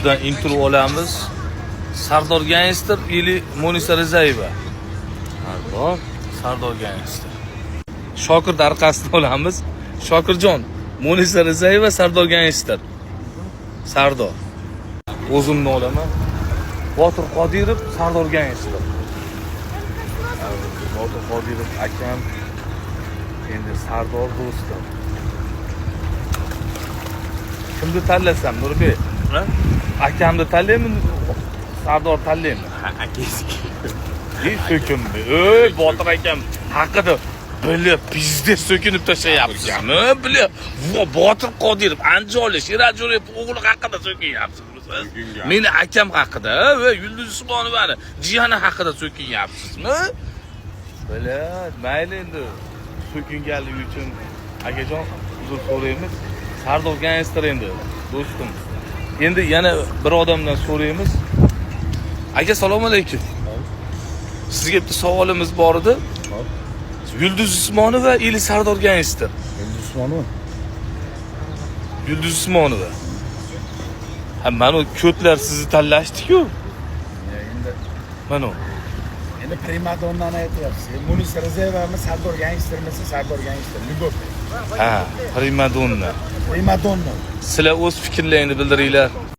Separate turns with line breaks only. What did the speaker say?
O'zidan intervyu olamiz. Sardor Gangster или Munisa Rizayeva?
Sardor.
Sardor Gangster. Shokirni orqasidan olamiz. Shokirjon, Munisa Rizayeva, Sardor Gangster. Sardor. O'zimni olaman. Botir Qodirov, Sardor Gangster. Botir Qodirov akam, endi Sardor do'stim. Kimni tanlasam, Nurbek?
Ha?
Akamni tanlaymi, Sardor tanlaymi?
Akangiz.
Ey, so'kinmi? Ey, Botir akam haqida bilib, пиздец so'kinib tashlayapsizmi? Bilib, vo, Botir Qodirov, Andijonlik Sherali Jo'rayev o'g'li haqida so'kinyapsizmi siz?
So'kingan.
Meni akam haqida va Yulduz Usmonovani jiyani haqida so'kinyapsizmi? Bilib, mayli, endi so'kinganligi uchun akajon uzr so'raymiz. Sardor Gangster endi do'stim. Endi yana bir odamdan so'raymiz. Aka, assalomu alaykum. Sizga bitta savolimiz bor edi. Yulduz Usmonova или Sardor Gangster?
Yulduz Usmonova.
Yulduz Usmonova. Ha, mana u ko'tlar sizni tanlashdi-ku.
Endi
Mana u.
Endi primadonnani aytyapsiz. Munisa Rizayevami, Sardor Gangstermisi? Sardor Gangster. Любовь.
Ha, primadonna.
Primadonna.
Sizlar o'z fikrlaringni bildiringlar.